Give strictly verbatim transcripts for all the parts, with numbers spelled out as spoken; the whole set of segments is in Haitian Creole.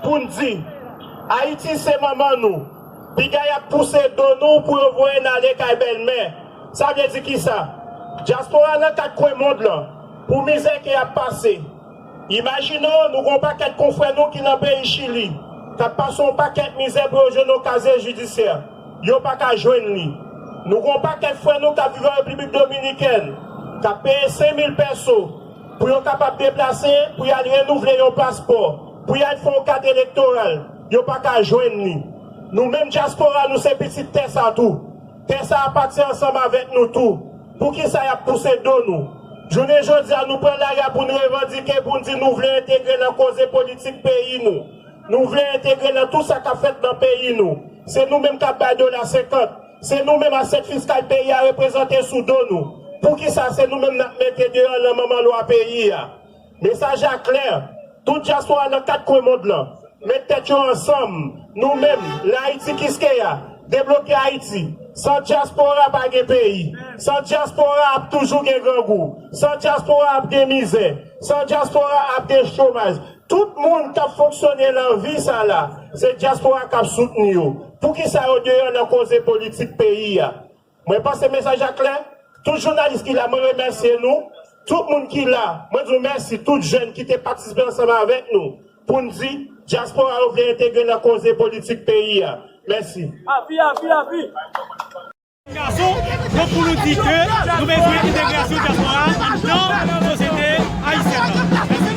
Pou n di, Ayiti se manman nou. Piga y ap pouse do nou pou yo voye n ale kay bèlmè. Sa vle di kisa? Dyaspora nan kat kwen mond lan, pou mizè ke y ap pase. Imajine w, nou gen yon pakèt konfrè nou ki nan peyi Chili, k ap pase yon pakèt mizè pou yo jwenn yon kazye jidisyè. Yo pa ka jwenn li. Nou gen yon pakèt frè nou k ap viv an Repiblik Dominikèn, k ap peye senk mil pèso pou yo kapab deplase, pou y al renouvle yon paspò, pou y al fè yon kat elektoral. Yo pa ka jwenn li. Nou menm dyaspora, nou se pitit tè sa tou. Tè sa a pati ansanm avèk nou tou. Poukisa y ap pouse do nou? Jounen jodi a, nou pran lari a pou n revandike, pou n di nou vle entegre nan koze politik peyi nou. Nou vle entegre nan tout sa k ap fèt nan peyi nou. Se nou menm k ap bay dola senkant. Se nou menm asyèt fiskal peyi a reprezante sou do nou. Poukisa se nou menm n ap mete deyò nan manman lwa peyi a? Mesaj la klè. Tout dyaspora nan kat kwen mond lan, met tèt yo ansanm. Nou menm, Lè Ayiti Kiskeya, debloke Ayiti. San dyaspora, pa gen peyi. San dyaspora, ap toujou gen grangou. San dyaspora, ap gen mizè. San dyaspora, ap gen chomaj. Tout moun k ap fonksyone nan vi sa la, se dyaspora k ap soutni yo. Poukisa yo deyò nan koze politik peyi a? Mwen panse mesaj la klè. Tout jounalis ki la, mwen remèsye nou. Tout moun ki la, mwen di w mèsi. Tout jèn ki te patisipe ansanm avèk nou pou n di dyaspora yo vle entegre nan koze politik peyi a. Mèsi. Avi, avi, avi. Gason, donk pou nou di ke nou bezwen entegrasyon dyaspora anndan sosyete ayisyèn nan. Mèsi.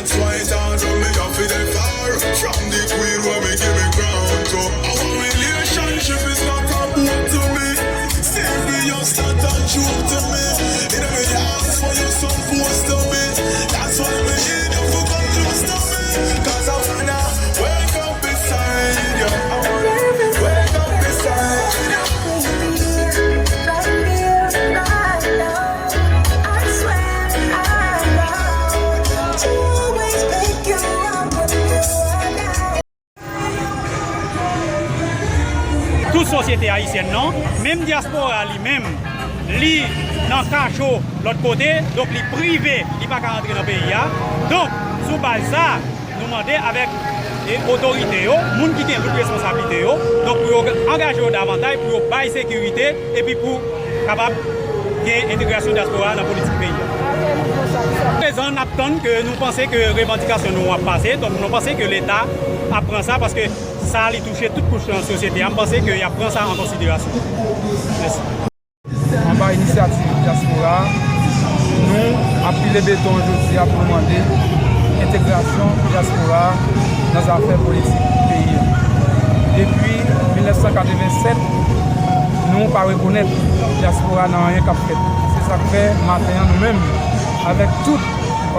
That's why it's hard for me to be there for. From the queen where me give me crown to. Our relationship is not a boon to me. Serious, not untrue to me. It never ask for you supposed to be. That's why me need you to come close to me. 'Cause I wanna wake up beside you. I wanna wake up beside you. Tout sosyete ayisyèn nan, menm dyaspora li menm, li nan kacho lòt kote, donk li prive, li pa ka rantre nan peyi a. Donk, sou baz sa, nou mande avèk, e, otorite yo, moun ki gen tout responsablite yo, donk pou yo angaje yo davantaj, pou yo bay sekirite, epi pou kapab gen entegrasyon dyaspora a nan politik peyi a. Prezan, n ap tann ke nou panse ke revandikasyon nou ap pase, donk nou panse ke Leta ap pran sa, paske sa li touche tout kouch nan sosyete a, m panse ke y ap pran sa an konsiderasyon. Mèsi. Anba inisyativ dyaspora a, nou ap pile beton jodi a pou nou mande entegrasyon dyaspora a nan zafè politik peyi a. Depi mil nèf san katreven sèt, nou pa rekonèt dyaspora nan anyen k ap fèt. Se sa k fè maten an nou menm, avèk tout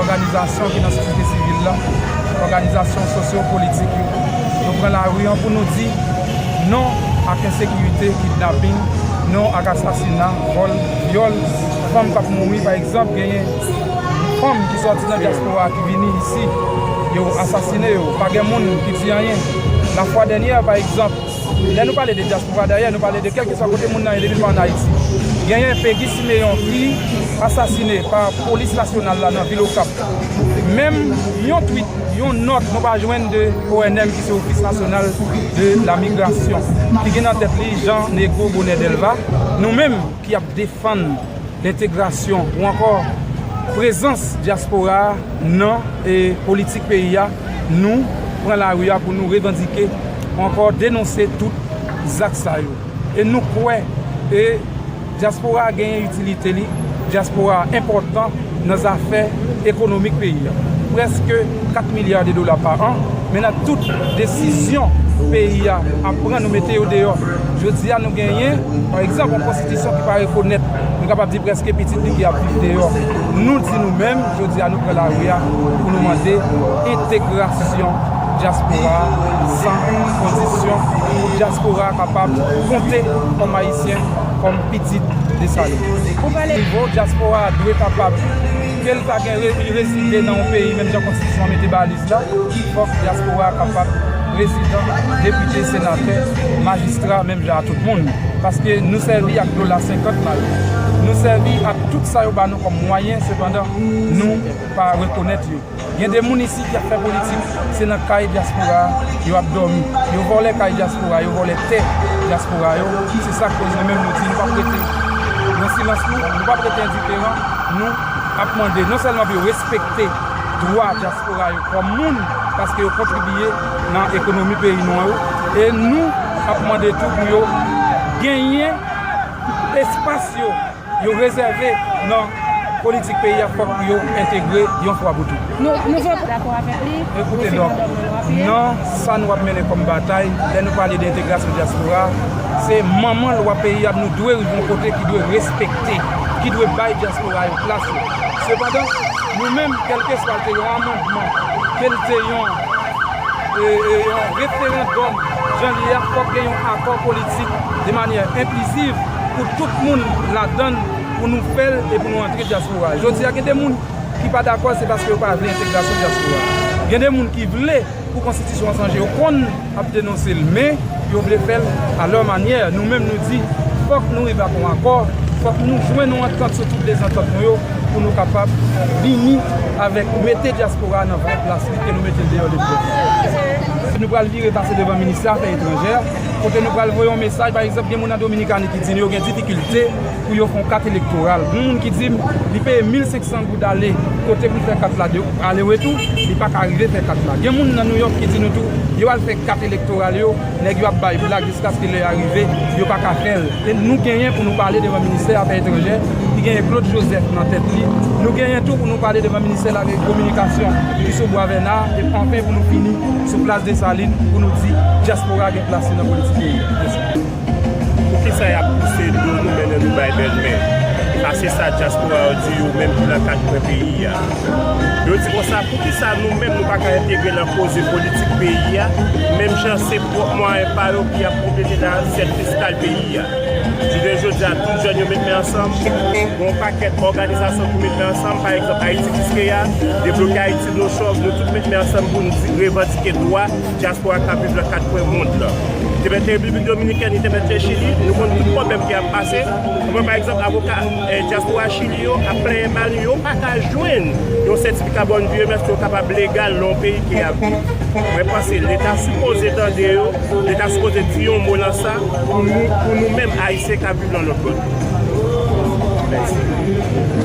òganizasyon ki nan sosyete sivil la, òganizasyon sosyo-politik yo, nou pran lari an pou nou di non ak ensekirite, kidnaping, non ak asasina, vòl, vyòl, fanm k ap mouri, pa egzanp, genyen fanm ki sòti nan dyaspora ki vini isi, yo asasine yo, pa gen moun ki di anyen. Lafwa dènyè, pa egzanp, lè nou pale de dyaspora, dayè, nou pale de kèlkeswa kote moun nan ye depi l pa ann Ayiti. Genyen Peggy Siméon ki asasine pa polis nasyonal la nan vil Okap. Menm yon tweet, yon nòt nou pa jwenn de O N M ki se Office National de la Migration, ki gen nan tèt li Jean Negro Bonnet Delva. Nou menm ki ap defann lentegrasyon ou ankò Prezans dyaspora a nan, e, politik peyi a, nou pran lari a pou nou revandike, ankò denonse tout zak sa yo. E nou kwè, e, dyaspora a genyen itilite li, dyaspora a enpòtan nan zafè ekonomik peyi a. Prèske kat milya de dola pa an, men nan tout desizyon peyi a ap pran, nou mete yo deyò. Jodi a, nou genyen, pa egzanp, yon konstitisyon ki pa rekonèt, nou kapab di, prèske pitit li ki ap viv deyò. Nou di nou menm, jodi a, nou pran lari a pou nou mande entegrasyon dyaspora a san kondisyon, pou dyaspora a kapab konte kòm Ayisyen, kòm pitit Desalin. Pou pale nivo, dyaspora a dwe kapab, ke l ta gen re-, li rezide nan yon peyi, menm jan konstitisyon an mete baliz la, fòk dyaspora a kapab prezidan, depite, senatè, majistra, menm jan a tout moun. Paske nou sèvi ak dola senkant la yo. Nou sèvi ak tout sa yo ba nou kòm mwayen, sepandan, nou pa rekonèt yo. Gen de moun isi ki ap fè politik, se nan kay dyaspora a yo ap dòmi. Yo vòlè kay dyaspora, yo vòlè tè dyaspora yo. Se sa k koz nou menm nou di nou p ap rete nan silans nou, nou p ap rete endiferan. Nou ap mande non sèlman pou yo respekte dwa dyaspora yo kòm moun, paske yo kontribiye nan ekonomi peyi nou an yo, e nou ap mande tou pou yo genyen espas yo yo rezève nan politik peyi a, fòk yo entegre yon fwa pou tout. Nou, nou vle dakò avèk li. Ekoute, Dòk, nan sa nou ap mennen kòm batay, lè nou pale de entegrasyon dyaspora, se manman lwa peyi a, nou dwe rive yon kote ki dwe respekte, ki dwe bay dyaspora yo plas yo. Sepandan, nou menm, kèlkeswa l te yon amandman, ke l te yon e, e, yon referandòm, jan li ye a, fòk gen yon akò politik de manyè enkliziv pou tout moun ladann, pou nou fè l e pou nou antre dyaspora. Jodi a, gen de moun ki pa dakò, se paske yo pa vle entegrasyon dyaspora. Gen de moun ki vle pou konstitisyon an chanje, yo konn ap denonse l, men yo vle fè l a lè manyè. Nou menm, nou di, fòk nou rive ak yon akò, fòk nou jwenn yon antant sou tout dezantant nou yo, pou nou kapab vini avèk mete dyaspora a nan vrè plas li ke nou mete l deyò depi lè. Nou pral vire pase devan ministè afè etranjè, kote nou pral voye yon mesaj. Pa egzanp, gen moun nan Dominikani ki di nou yo gen difikilte pou yo fè yon kat elektoral. Gen moun ki di m li peye mil senk san goud ale, kote pou l fè kat la, de ale retou, li pa ka rive fè kat la. Gen moun nan Nouyòk ki di nou tou yo al fè kat elektoral yo, nèg yo ap bay blag jiskaske lè a rive, yo pa ka fè l. E nou genyen pou nou pale devan ministè afè etranjè, ki genyen Claude Joseph nan tèt li. Nou genyen tou pou nou pale devan ministè la kominikasyon, ki sou Bwa Vèna, e anfen pou nou fini sou plas Desalin, pou nou di dyaspora gen plas li nan politik peyi a. Mèsi. Poukisa y ap pouse do nou, mennen nou bay bèl men? Sa se sa dyaspora yo di, yo menm ki nan kat kwen peyi a. Yo di konsa, poukisa nou menm nou pa ka entegre nan koze politik peyi a, menm jan se pwòp mwayen pa yo ki ap konplete nan asyèt fiskal peyi a? Jounen jodi a, tout jèn yo met men ansanm, gen yon pakèt òganizasyon ki met men ansanm, pa egzanp, Ayiti Kiskeya, Debloke Ayiti, Nochòv, nou tout met men ansanm pou n di, revandike dwa dyaspora k ap viv nan kat kwen mond lan. Li te mèt Repiblik Dominikèn, li te mèt Chili, nou konn tout pwoblèm ki ap pase. Ou konprann, pa egzanp, avoka, eh, dyaspora Chili yo ap plenyen ba nou, yo pa ka jwenn yon sètifika bòn vi yo, èske yo kapab legal nan yon peyi ke y ap viv. Mwen panse Leta sipoze tande yo, Leta sipoze di yon mo nan sa, pou nou, pou nou menm Ayisyen k ap viv nan lòt bò. Mèsi.